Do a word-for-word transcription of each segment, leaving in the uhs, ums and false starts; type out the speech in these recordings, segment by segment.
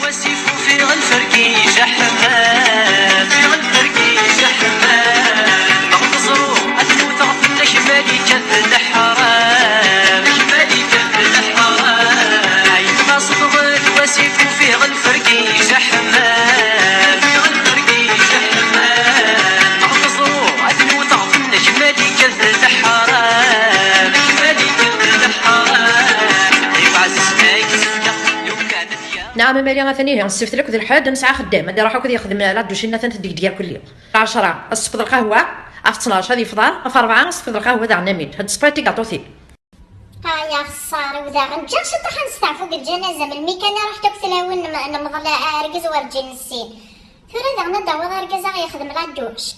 Wasif ufiɣ lferk ijeḥman, ufiɣ lferk ijeḥman. Neɣ teẓru ad mmuteɣ fell-ak, Malika n leḥram, Malika n leḥram. Yemma ṣebret, wasif ufiɣ lferk ijeḥman, ufiɣ lferk ijeḥman. Neɣ teẓru ad mmuteɣ fell-ak, Malika n leḥram, Malika n leḥram. Iwɛez snayk, lukan. Nɛam a Mali, atan ihi ssebt akk d lḥedd nesɛa axeddam, ad iruḥ akk ad yexdem la douche-nni atan tdegdeg irkelli. Ɛecra ad tsefḍ lqahwa, ɣef ttnac ad yefḍar, ɣef rebɛa ad tsefḍ lqahwa daɣen amin, ad tsefḍ tiggaṭutin. Ay axeṣṣar-iw daɣen, ǧǧiɣ ciṭuḥ ad nesteɛfu deg lǧanaza, melmi kan i ruḥent akk tlawin n, n mḍel argaz werǧin nessin. Tura daɣen ad d-tawiḍ argaz a ɣ-yexdem la douche.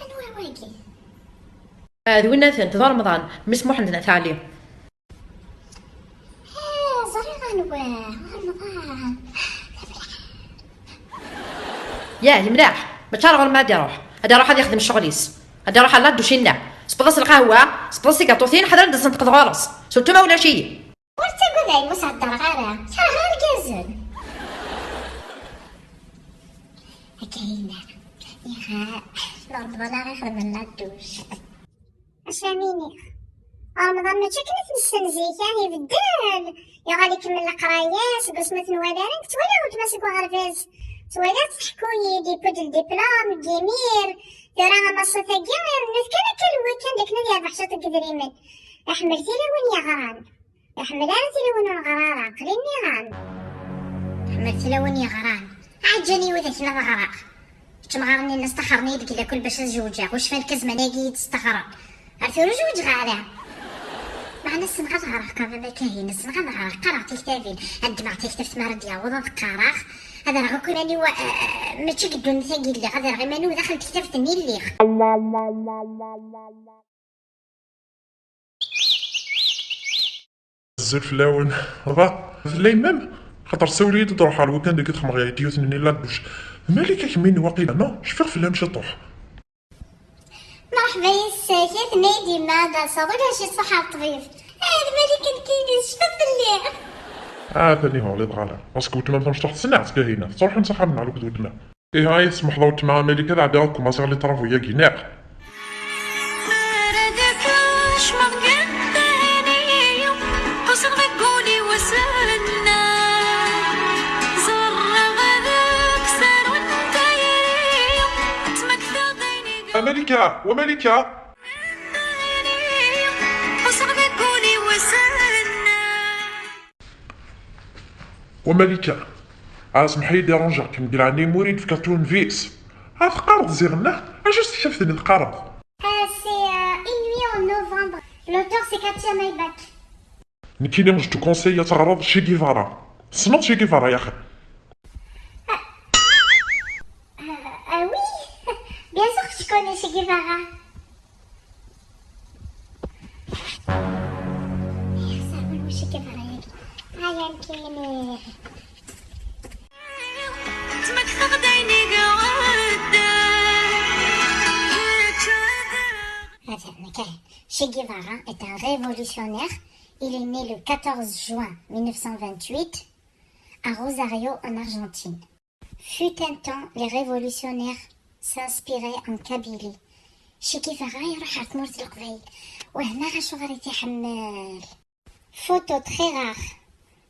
Anwa wagi? Ah, d winna-tent, d Remḍan, mmi-s Muḥend n At Ɛli. Ah, ẓriɣ anwa, Remḍan. Yah, yemneɛ. Mačči ar ɣur-m ad iruḥ. Ad iruḥ ad yexdem ccɣel-is. Ad iruḥ ar la douche-nni. Sbeḍ-as lqahwa, sbeḍ-as tigaṭutin, ḥader ad d-senṭqeḍ ɣur-s. Surtout ma ulac-iyi. Ur ttagad a yemma, ur s-heddreɣ ara. Kerheɣ irgazen. Akka yella. Iha, Remḍan ara ixedmen la douche. Acu am iniɣ? Remḍan mačči akken i t-nessen zik, ah, ibeddel. Yuɣal ikemmel leqraya-s, seg wasmi ur t-nwala ara, nekk ttwaliɣ weltma seg uɣerbaz. Ttwaliɣ-tt tḥekku-yi-d, yewwi-d ldiplom deg yimir. Tura amaṣut-agi irennut kan akka lewwi kan d akken ad yerbeḥ ciṭ n yedrimen. Iḥemmel tilawin yeɣran. Iḥemmel ara tilawin ur neɣri ara, aql-i nniɣ-am. Iḥemmel tilawin yeɣran. Ɛeǧǧan-iyi widak ad ɣreɣ. Kečč mɣaren-nni staxren-iyi deg lakul bac ad zewǧeɣ, ur cfan kan zzman-agi i yi-d-staxren. Ar tura ur zewǧeɣ ara. Meɛna ssneɣ ad ɣreɣ, qabel ma kahin, ssneɣ ad ɣreɣ, qqareɣ tiktabin. Ad ddmeɣ taktabt mi ara d-yaweḍ ad qqareɣ. Ad rreɣ akk iman-iw, eh, eh, mačči deg ddunit-agi i lliɣ, ad rreɣ iman-iw daxel tektabt-nni i lliɣ. Azul fell-awen. Ḍa, fell-ay même, xaṭer tsawel-iyi-d ad ruḥeɣ lweekend-agi ad xedmeɣ yid-i yiwet-nni la douche. D Malika kemmi-nni waqila, non? Cfiɣ fell-am ciṭuḥ. Merḥba yes-k, a tenna-yi-d yemma ad d-taseḍ, ulac-itt, tṛuḥ ar ṭṭbib. Ah, d Malika nekkini, tecfiḍ fell-i? Ah, tani ur ɣliḍeɣ ara. Parce que weltma-m tamecṭuḥt ssneɣ-tt Kahina, tettruḥun s axxam-nneɣ akked weltma. Ihi, ay tesmeḥḍ a weltma, a Malika ad ɛeddiɣ ad kumaṣiɣ les travaux-yagi, neɣ? A Malika, wa Malika! Wa Malika, ah, semḥ-iyi dérangeɣ-kem, di leɛnaya-m ur iyi-d-tefkiḍ turnevis. Ah, teqqareḍ ziɣen, ah? Acu s tektabt-nni teqqareḍ? Euh, c'est, euh, Une nuit en novembre. L'auteur, c'est Katia Maybach. Nekkini, je te conseille ad teɣreḍ Che Guevara. Tessneḍ Che Guevara, yaxi? Ah, euh, euh, oui. Bien sûr que je connais Che Guevara. Yeḥṣa wul wacu i yeḍra yagi. Aya nekkini. Ttmekteɣ-d ayen i iɛeddan. Atan kan. Che Guevara est un révolutionnaire. Il est né le quatorze juin mille neuf cent vingt-huit à Rosario, en Argentine. Fut un temps, les révolutionnaires s'inspiraient en Kabylie. Che Guevara iruḥ ɣer tmurt n Leqbayel. Wehmeɣ acuɣer i t-iḥemmel. Photo très rare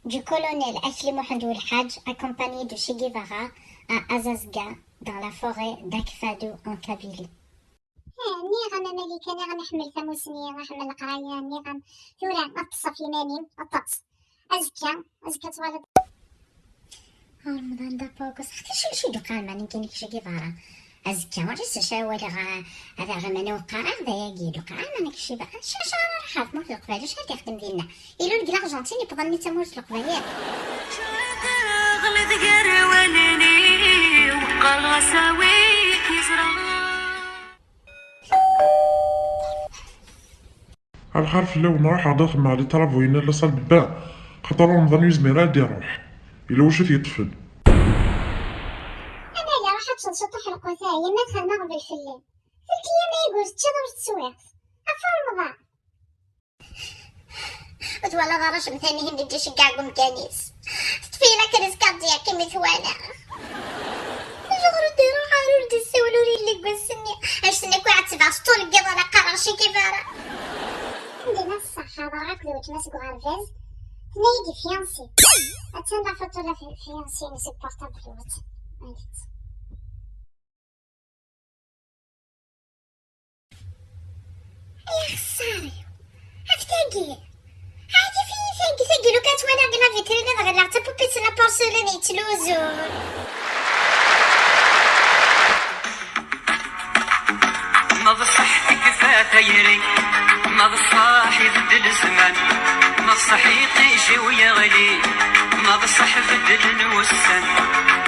du colonel Akli Mohamed Ouelhadj accompagné de Che Guevara à Azazga, dans la forêt d'Akfado en Kabylie. Eh, nniɣ-am a Malika, nniɣ-am iḥemmel tamusni, iḥemmel leqraya, nniɣ-am. Tura, ma teṭṭseḍ ɣef yiman-im, ṭṭes. Azekka, azekka ad tuɣaleḍ. Ah, Remḍan d apokes, xaṭi, acu, acu i d-uqaren, ma nekkini Che Guevara? Azekka, ur s-acu ara walaɣ, ah, ad aɣ iman-iw qqareɣ, d ayagi i d-uqaren, ma nekk Che Guevara. Acu, acu ara ruḥeɣ ɣer tmurt n Leqbayel, acu ara d-ixdem dinna? Ilul deg l'Argentine, yewweḍ almi d tamurt n Leqbayel. Ɣled gar wallen-iw, qqareɣ-as a wi k-yeẓran. Lxir fell-awen, ruḥeɣ-d ad xedmeɣ les travaux-ina n la salle de bain, xaṭer Remḍan ur yezmir ara ad d-iruḥ. Yella wacu i t-yeṭṭfen. Amali, ruḥ ad teččeḍ ciṭuḥ lqut-a, yemma ad txedmeɣ ɣbel fell-i. Telt yyam ay ur teččiḍ ur teswiḍ. Ɣef Remḍan. Ur twalaḍ ara cemtan-ihin deg iceggeɛ deg umkan-is? Teṭṭef-iyi la crise Mi twala. Acuɣer ur d-iruḥ ara, ur d-issawel, ur yelli deg wass-nni? Anect-nni akk i ɛettbeɣ s ṭṭul n yiḍ, ala qqareɣ ci kif ara. Anda ma ṣṣeḥ, ḥeḍreɣ akked weltma seg uɣerbaz, tenna-yi-d fiancé. Attan la photo la fi-, fiancé-ines deg portable-iw. Ay axeṣṣar-iw! Af tagi! Ɛjif-iyi tagi, tagi lukan ttwaliɣ deg la vitrine ad ɣelleɣ d tapupit n la porcelaine yettluzun. Ma d ṣṣeḥ tekfa tayri, ma d ṣṣeḥ ibeddel zzman, ma d ṣṣeḥ iṭij-iw yeɣli, ma d ṣṣeḥ beddlen wussan,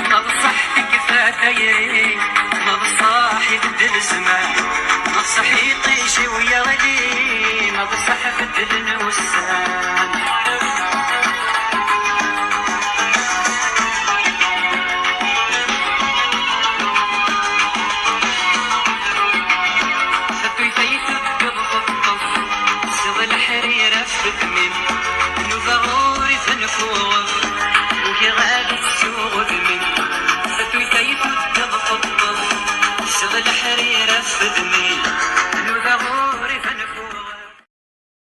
ma d ṣṣeḥ tekfa tayri, ma d ṣṣeḥ ibeddel zzman, ma d ṣṣeḥ iṭij-iw yeɣli, ma d ṣṣeḥ beddlen wussan. Tatuyt ay tuggeḍ teṭṭef, seg leḥrir af udem-im, nudaɣ ur izenfuɣ, ugiɣ ad ittuɣ udem-im. Tatuyt ay tuggeḍ teṭṭef, seg leḥrir af udem-im,